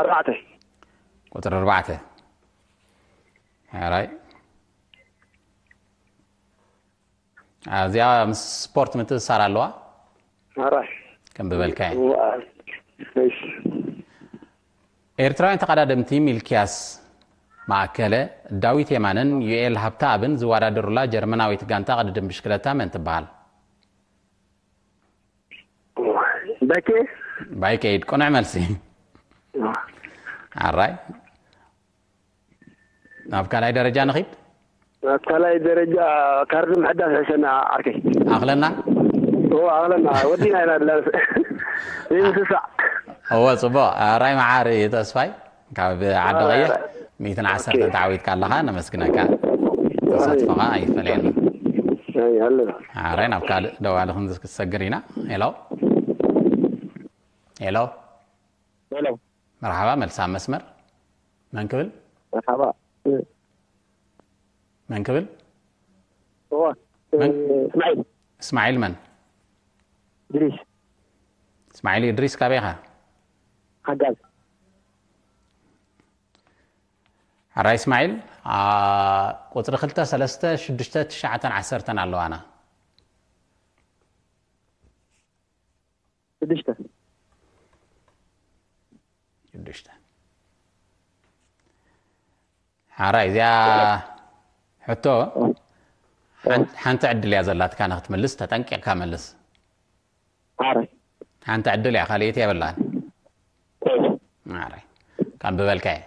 ኣርባዕተ ቁፅሪ ኣርባዕተ ሓራይ እዚኣ ምስ ስፖርት ምትእሳር ኣለዋ። ኣራይ ከም ብበልካ እየ። እዋ እሺ ኤርትራውያን ተቐዳደምቲ ሚልክያስ ማእከለ፣ ዳዊት የማነን ዩኤል ሃብተኣብን ዝወዳደሩላ ጀርመናዊት ጋንታ ቅድድም ብሽክለታ መን ትበሃል? በኬ ባይከይድ ቅኑዕ መልሲ። ኣራይ ናብ ካልኣይ ደረጃ ንኺድ። ኣብ ካልኣይ ደረጃ ካርድ ምሕዳስ ሕሸና ዓርከይ ኣኽለና ኦ ኣኽለና ወዲና ኢና ኣለና ዘይምስሳዕ እወ ጽቡቕ። ኣራይ መሓሪ ተስፋይ ካብ ዓዲ ቀይሕ ሚእትን ዓሰርተን ተዓዊትካ ኣለኻ። ነመስግነካ። ተሳትፎኻ ኣይፈለየና። ኣይ ኣለና ኣራይ ናብ ካልእ ደዋሊ ክንሰግር ኢና። ሄሎ ሄሎ ሄሎ መርሓባ መልሳ መስመር መን ክብል መርሓባ መን ክብል እዋ መን? እስማዒል እስማዒል መን ድሪስ እስማዒል እድሪስ ካበይ ኢኻ ሓጋዝ ሓራይ እስማዒል ቁፅሪ ክልተ ሰለስተ ሽዱሽተ ትሽዓተን ዓሰርተን ኣለዋና ሽዱሽተ ሽዱሽተ ሓራይ እዚኣ ሕቶ ሓንቲ ዕድል እያ ዘላትካ ንክትምልስ ተጠንቂቕካ መልስ ሓራይ ሓንቲ ዕድል እያ ካልእቲ የብላን ሓራይ ካንብበልካ እየ።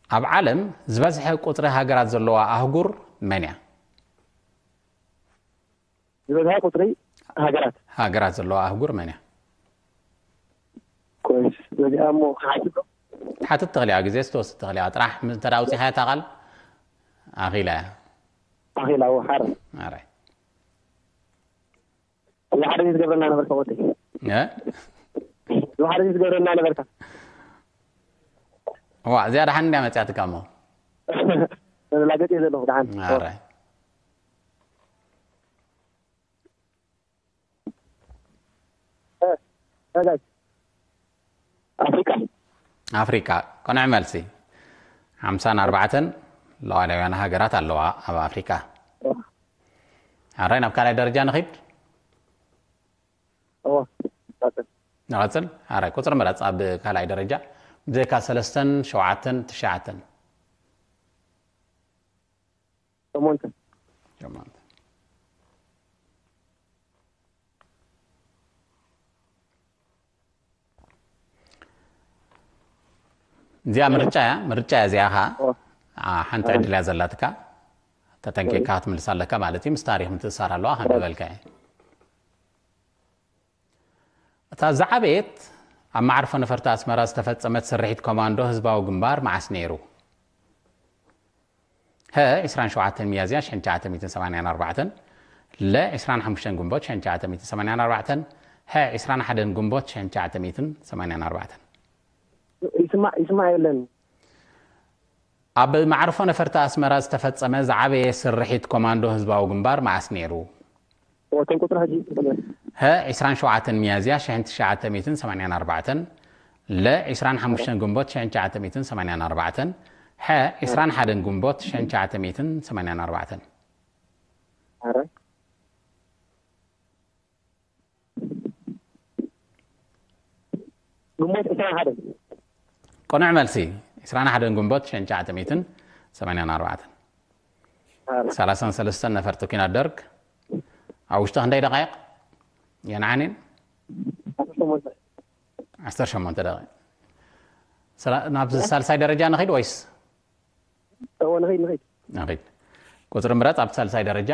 ኣብ ዓለም ዝበዝሐ ቁጽሪ ሃገራት ዘለዋ ኣህጉር መን እያ? ዝበዝሐ ቁጽሪ ሃገራት። ሃገራት ዘለዋ ኣህጉር መን እያ? ኮይስ፣ በዚኣ እሞ ክሓትት ዶ? ትሓትት ትኽእል እያ፣ ግዜ ስትወስድ ትኽእል እያ። ጥራሕ ም-፣ እንተ ደኣ ኣውጺኻያ እታ ቃል ኣኺላ እያ። ኣኺላ፣ እወ፣ ሓረ። ኣራይ። እዚ ሓደ ግዜ ትገብረና ነበርካ ወደይ። እ? እዚ ሓደ ግዜ ትገብረና ነበርካ። እዋ፣ እዚኣ ደሓን እንድያ መጽያትካ እሞ። ተላገጽ እየ ዘለኹ፣ ደሓን። ኣራይ። እ፣ እ፣ ጋይስ። ኣፍሪቃ። ኣፍሪቃ፣ ቅኑዕ መልሲ። ሓምሳን ኣርባዕተን ሉዓላውያን ሃገራት ኣለዋ ኣብ ኣፍሪቃ። ኣራይ፣ ናብ ካልኣይ ደረጃ ንኺድ። እዎ፣ ቀጽል። ንቐጽል። ኣራይ፣ ቁጽሪ ምረጽ ኣብ ካልኣይ ደረጃ። ብዘይካ ሰለስተን፣ ሸውዓተን፣ ትሽዓተን። ሸሞንተ። ሸሞንተ። እዚኣ ምርጫ እያ፣ ምርጫ እያ እዚኣ ኸዓ። ኦ። ኣ፣ ሓንቲ ኣረ። ዕድል እያ ዘላትካ። ተጠንቂቕካ ክትምልሳ ኣለካ ማለት እዩ። ምስ ታሪኽ ምትእሳር ኣለዋ፣ ከም ዝበልካ እየ። እታ ዝዓበየት ኣብ መዓርፎ ነፈርቲ ኣስመራ ዝተፈጸመት ስርሒት ኮማንዶ ህዝባዊ ግንባር መዓስ ነይሩ? ሀ፣ ዕስራን ሸውዓተን ሚያዝያ ሽሕን ትሽዓተ ሚእትን ሰማንያን ኣርባዕተን፣ ለ፣ ዕስራን ሓሙሽተን ግንቦት ሽሕን ትሽዓተ ሚእትን ሰማንያን ኣርባዕተን፣ ሐ፣ ዕስራን ሓደን ግንቦት ሽሕን ትሽዓተ ሚእትን ሰማንያን ኣርባዕተን። ይስማዕ፣ ይስማዕ የለን። ኣብ መዕርፎ ነፈርቲ ኣስመራ ዝተፈጸመ ዝዓበየ ስርሒት ኮማንዶ ህዝባዊ ግንባር መዓስ ነይሩ? እቶም ቁጽሪ ሕጂ ሀ፣ ዕስራን ሸውዓተን ሚያዝያ ሽሕን ትሽዓተ ሚእትን ሰማንያን ኣርባዕተን፣ ለ፣ ዕስራን ሓሙሽተን ግንቦት ሽሕን ትሽዓተ ሚእትን ሰማንያን ኣርባዕተን፣ ሐ፣ ዕስራን ሓደን ግንቦት ሽሕን ትሽዓተ ሚእትን ሰማንያን ኣርባዕተን። ኣረ። ግንቦት ዕስራን ሓደን። ቅኑዕ መልሲ፣ ዕስራን ሓደን ግንቦት ሽሕን ትሽዓተ ሚእትን ሰማንያን ኣርባዕተን። ኣረ። ሰላሳን ሰለስተን ነፈርቲ ኲናት ደርግ ኣብ ውሽጢ ክንደይ ደቃይቕ የንዓኒን? ዓሰርተ ሸሞንተ። ዓሰርተ ሸሞንተ ደቂቕ። ሰላ-፣ ናብ ሳልሳይ ደረጃ ንኺድ ወይስ? እዎ፣ ንኺድ፣ ንኺድ። ንኺድ። ቁጽሪ ምረጽ ኣብ ሳልሳይ ደረጃ።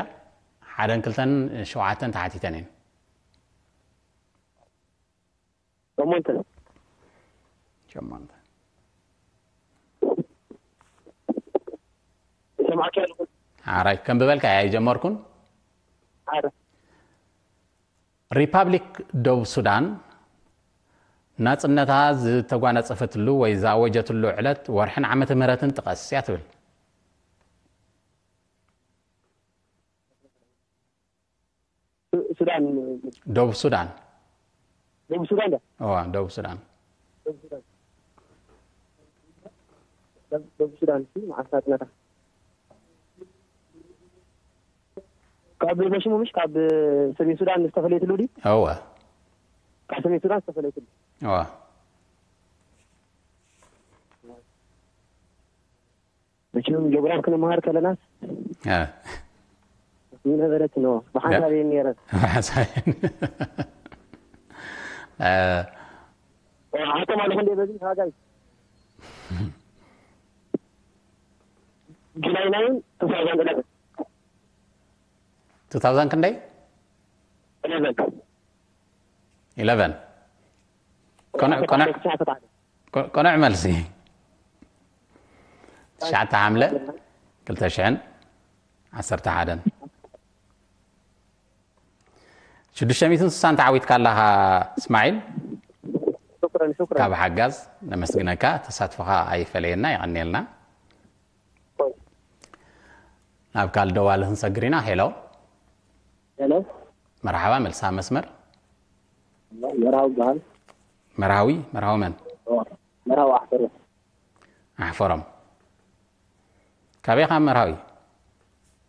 ሓደን ክልተን ሸውዓተን ተሓቲተን እየን። ሸሞንተ። ሸሞንተ። ይሰማዕካ ኣለኹ። ሓራይ፣ ከም ዝበልካ እያ ኣይጀመርኩን። ሓራይ። ሪፓብሊክ ደቡብ ሱዳን ናጽነታ ዝተጓናጸፈትሉ ወይ ዝኣወጀትሉ ዕለት፣ ወርሕን ዓመተ ምህረትን ጥቀስ እያ ትብል። ሱ-፣ ሱዳን። ደቡብ ሱዳን። ደቡብ ሱዳን ዳ? እዋ፣ ደቡብ ሱዳን። ደቡብ ሱዳን። ደቡብ ሱዳን፣ እሺ፣ መዓስ ናጽነታ? ካብ በሽሙ ምሽ ካብ ሰሜን ሱዳን ዝተፈለየትሉ ድዩ? እወ። ካብ ሰሜን ሱዳን ዝተፈለየትሉ። እወ። መቸም ጀግራፍ ክንመሃር ከለናስ እ። ዝነበረት ነው። ብሓንሳብ እየን ነይረን። ብሓንሳብ እየን። እ። ሓቶም ኣለኹ እንደ በዚ ሃጋይ። ጁላይ ናይን፣ ቱ ታውዘንድ ኢለቨን። ቱ ታውዘንድ ክንደይ? ኢለቨን። ኢለቨን። ቅኑዕ፣ ቅኑዕ፣ ቅኑዕ መልሲ። ትሽዓተ ሓምለ ክልተ ሽሕን ዓሰርተ ሓደን። ሽዱሽተ ሚእትን ስሳን ተዓዊትካ ኣለኻ እስማዒል። ሹክረን፣ ሹክረን። ካብ ሓጋዝ ነመስግነካ፣ ተሳትፎኻ ኣይፈለየና፣ የቐንየልና። ናብ ካልእ ደዋሊ ክንሰግር ኢና። ሄሎ። ሄሎ። መርሓባ፣ መልሳ መስመር። መርሃዊ ይበሃል። መርሃዊ፣ መርሃዊ መን? መርሃዊ ኣሕፈሮም። ኣሕፈሮም። ካበይ ኢኻ መርሃዊ?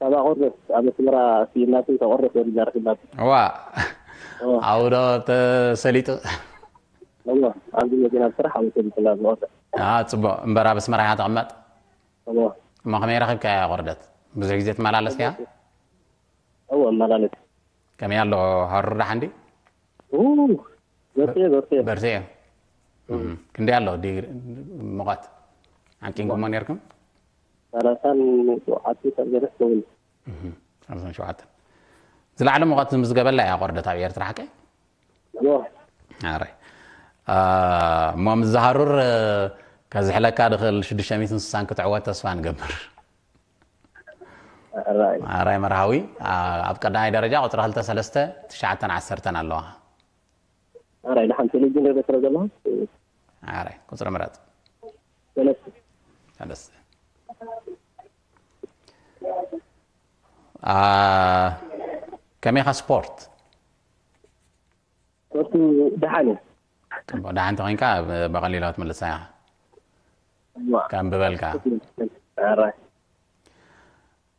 ካብ ኣቆርደት፣ ኣብ ኣስመራ ስኢናቱ ካብ ቆርደት ወሪዳ ረኺባቶ። እዋ። እዋ። ኣብኡ ዶ ተሰሊጡ? እዋ፣ ኣብዚ መኪና ስራሕ ኣብኡ ተሰሊጡ ናብ ቆርደት። ኣ፣ ጽቡቕ። እምበር ኣብ ኣስመራ ኢኻ ትቕመጥ? እዋ። እሞ ከመይ ረኺብካያ ቆርደት? ብዙሕ ግዜ ትመላለስ ዲኻ? እዋ፣ እመላለስ። ከመይ ኣሎ ሃሩር ደሓን ድዩ? ኡ፣ በርትየ፣ በርትየ። በርትየ። ክንደይ ኣሎ ዲግሪ ሙቐት? ዓቂንኩሞ ነርኩም? ሰላሳን ሸውዓተ ሰብ ገደስ ትኸውን። ሰላሳን ሸውዓተን። ዝለዓለ ሙቐት ዝምዝገበላ እያ ቆርደት ኣብ ኤርትራ ሓቀይ? ኣረ እሞ ምስ ዝሃሩር ከዝሕለካ ድኽእል ሽዱሽተ ሚእትን ስሳን ክትዕወት ተስፋ ንገብር። ኣራይ መርሃዊ ኣብ ቀዳማይ ደረጃ ቁፅሪ ክልተ ሰለስተ ትሽዓተን ዓሰርተን ኣለዋ። ኣራይ ደሓን ቴሌቪዥን ርኢኻ ስለ ዘለኻ ኣራይ ቁፅሪ ምረፅ። ሰለስተ ሰለስተ። ከመይኻ ስፖርት? ስፖርት ደሓን እዩ። ደሓን ተኮይንካ ብቐሊሉ ክትምልሳ ኢኻ። ከንብበልካ።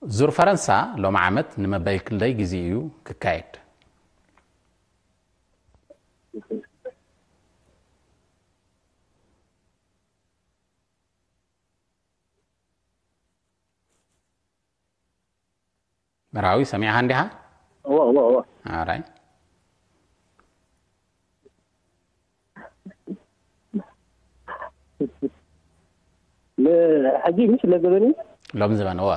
ዙር ፈረንሳ ሎሚ ዓመት ንመበል ክንደይ ግዜ እዩ ክካየድ? መርሃዊ ሰሚዕኻ እንዲኻ? እወ እወ እወ። ኣራይ ሕጂ ምሽ ለዘበኒ ሎም ዝበን እወ።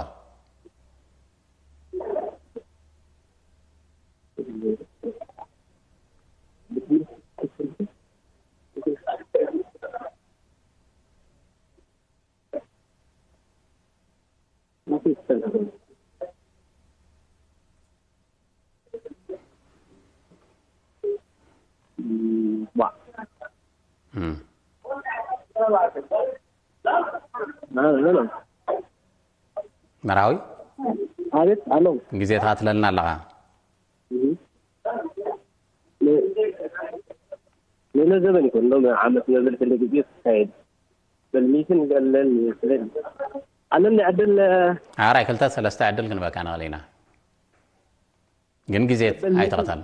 መርሃዊ ኣቤት ኣሎ ግዜ ትኸትለልና ኣለኻ። ንለ ዘበን ይኮን ሎም ዓመት ነብል ክለ ግዜ ትካየድ በልሚትን ገለን ይስለል ኣለኒ ዕድል ኣራይ ክልተ ሰለስተ ዕድል ክንበካ ንኽእል ኢና። ግን ግዜ ኣይተኸተል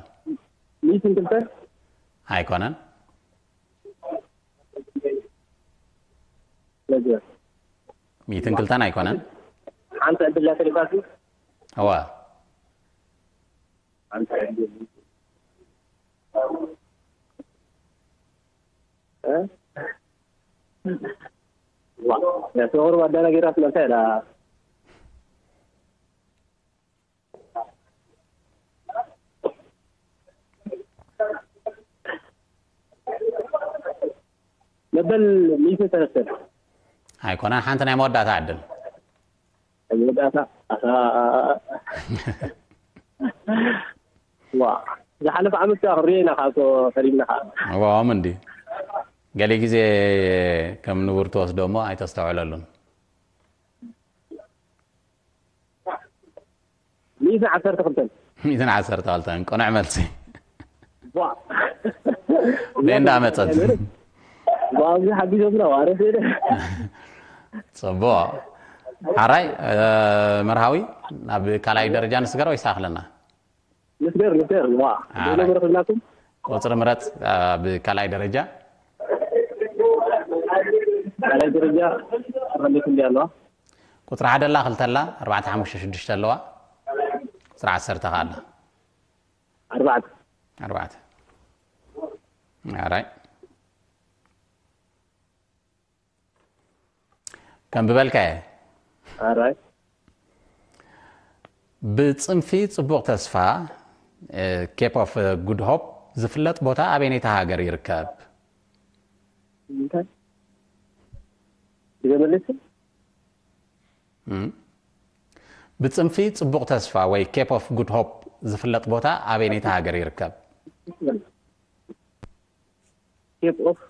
ሚትን ክልተ ኣይኮነን። ለዘ ሚትን ክልተን ኣይኮነን። ሓንቲ ዕድል ላተሪፋት እዋ ሓንቲ ዕድል ዋ ነቲ ቁሩብ ኣዳናጊራት መርታ ኢላ መበል ሚእቲ ሰለስተ ኣይኮነን ሓንቲ ናይ መወዳእታ ዕድል መወዳእታ ኣታ ዋ ዝሓለፈ ዓመት ከዓ ክሪኦ ኢና ካብቶ ፈሪምና ከዓ እዋኦም እንዲ ገለ ግዜ ከም ንቡር ትወስዶ እሞ ኣይተስተውዕለሉን። ሚእትን ዓሰርተ ክልተን ሚእትን ዓሰርተ ክልተን ቅኑዕ መልሲ። ዋ በይ እንዳመፀት ብኣብዚ ሓጊዞምና ዋረስ ደ ፅቡቕ። ሓራይ መርሃዊ ናብ ካልኣይ ደረጃ ንስገር ወይስ ኣኽለና? ንስገር ንስገር ዋ ኣረ። ደሎ መረኽብናኩም ቁፅሪ ምረፅ ኣብ ካልኣይ ደረጃ ካልኣይ ደረጃ ተፈሊት እንዲ ኣለዋ ቁፅሪ ሓደ ኣላ ክልተ ኣላ ኣርባዕተ ሓሙሽተ ሽዱሽተ ኣለዋ። ቁፅሪ ዓሰርተ ከ ኣላ ኣርባዕተ ኣርባዕተ ኣራይ ከም ብበልካ እየ ኣራይ ብፅንፊ ፅቡቕ ተስፋ ኬፕ ኦፍ ጉድ ሆፕ ዝፍለጥ ቦታ ኣበይነይቲ ሃገር ይርከብ? እንታይ ብዘመለስ እም። ብፅንፊ ፅቡቕ ተስፋ ወይ ኬፕ ኦፍ ጉድ ሆፕ ዝፍለጥ ቦታ ኣበይነይቲ ሃገር ይርከብ? ኬፕ ኦፍ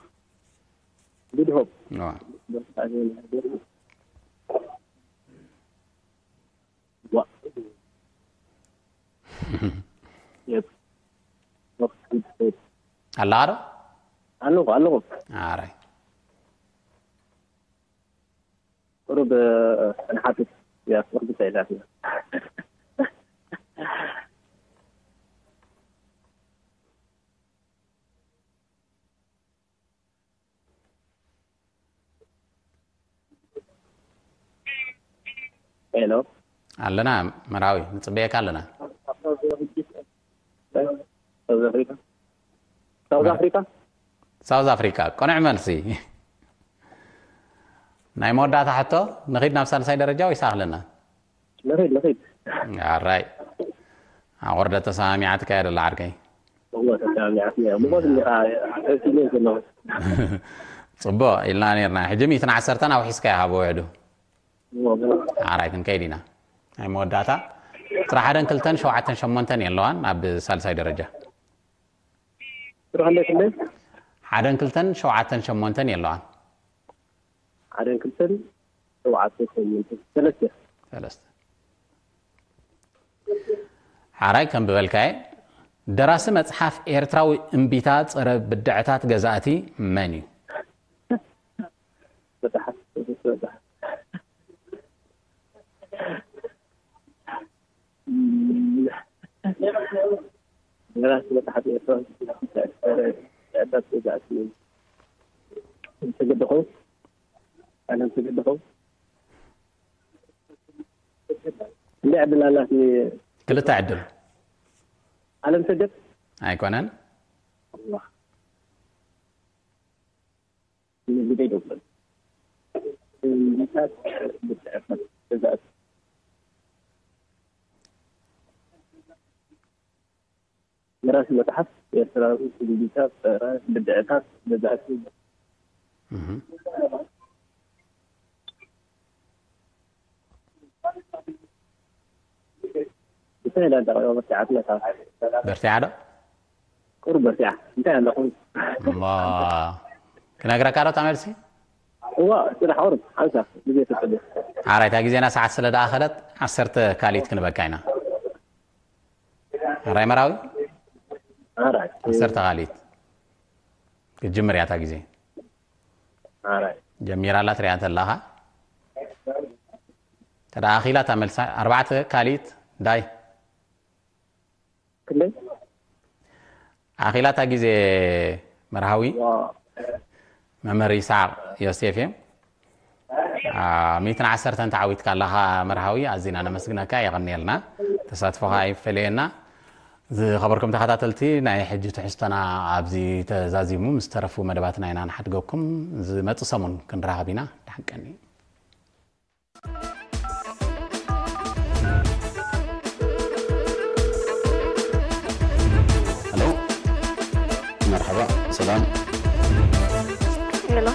ጉድ ሆፕ እዋ። ዋ ኬፕ ኦፍ ጉድ ሆፕ ኣለኻ ዶ? ኣለኹ ኣለኹ ኣራይ ቁሩብ ንሓትት እያ ቁርብ እንታይ ኢላትና ሄሎ ኣለና መርሃዊ ንፅበየካ ኣለና። ሳውዝ ኣፍሪካ ሳውዝ ኣፍሪካ ሳውዝ ኣፍሪካ። ቅኑዕ መልሲ። ናይ መወዳእታ ሕቶ፣ ንኺድ ናብ ሳልሳይ ደረጃ ወይስ ኣኽለና? ንኺድ ንኺድ። ኣራይ። ኣቑርደ ተሰማሚዓትካ እያ ደላ ዓርከይ። እዎ ተሰማሚዓት እያ። ምኾት እንዲኻ እርሲኒ ዘለኹ። ጽቡቕ ኢልና ነርና። ሕጂ ሚእትን ዓሰርተን ኣውሒስካ ኢኻ ብውሕዱ። እዎ። ኣራይ ክንከይድ ኢና። ናይ መወዳእታ። ጥራ ሓደን ክልተን ሸውዓተን ሸሞንተን የለዋን ኣብ ሳልሳይ ደረጃ። ጥራ ክንደይ ክንደይ? ሓደን ክልተን ሸውዓተን ሸሞንተን የለዋን። ሓደን ክልተን ሸውዓተን ሸሞንተን ሰለስተ። ሰለስተ። ሓራይ ከም ብበልካየ ደራሲ መጽሓፍ ኤርትራዊ እምቢታ ጸረ ብድዕታት ገዛእቲ መን እዩ? መጽሓፍ ቅዱስ መጽሓፍ። ደራሲ መጽሓፍ ኤርትራዊ እምቢታ ጸረ ብድዕታት ገዛእቲ መን እዩ? ተገደኸው ኣለም ተገደኸው እንደ ዕድል ኣላት ክልተ ዕድል ኣለም ሰገድ ኣይኮነን። ግደይ ደብለን እንዲታት ብትዕፈት ገዛእቲ ደራሲ መጽሓፍ ኤርትራዊ እንዲታት ጸረ ብድዕታት ገዛእቲ እህ። እንታይ ኢላ እንዳረባ በርቲዓት ነታ በርቲዓ ዶ? ቁሩብ በርቲዓ እንታይ ኣለኹም እሞ ክነግረካ ዶ እታ መልሲ? እዋ ጽናሕ ቁሩብ ሓንሳ ግዜ ተጸበ ሓራይ እታ ግዜና ሰዓት ስለ ደኣኸለት ዓሰርተ ካልኢት ክንበካ ኢና። ሓራይ መራዊ ኣራይ ዓሰርተ ካልኢት ክትጅምር እያ እታ ግዜ። ኣራይ ጀሚራ ኣላ ትሪኣ እንተለኻ። ተዳ ኣኺላ እታ መልሳ ኣርባዕተ ካልኢት ዳይ ክንደይ ኣኺላ እታ ግዜ መርሃዊ ዋ መምህር ይስሓቅ ዮሴፍ እዮም። ሚእትን ዓሰርተን ተዓዊትካ ኣለኻ መርሃዊ፣ ኣዚና ነመስግነካ፣ የቐንየልና። ተሳትፎኻ ይፈለየና። ዝኸበርኩም ተኸታተልቲ፣ ናይ ሕጂ ትሕዝቶና ኣብዚ ተዛዚሙ፣ ምስ ተረፉ መደባትና ኢና ንሓድገኩም። ዝመጽእ ሰሙን ክንራኸብ ኢና። ደሓን ቀኒ። ሄሎ፣ መርሓባ፣ ሰላም። ሄሎ፣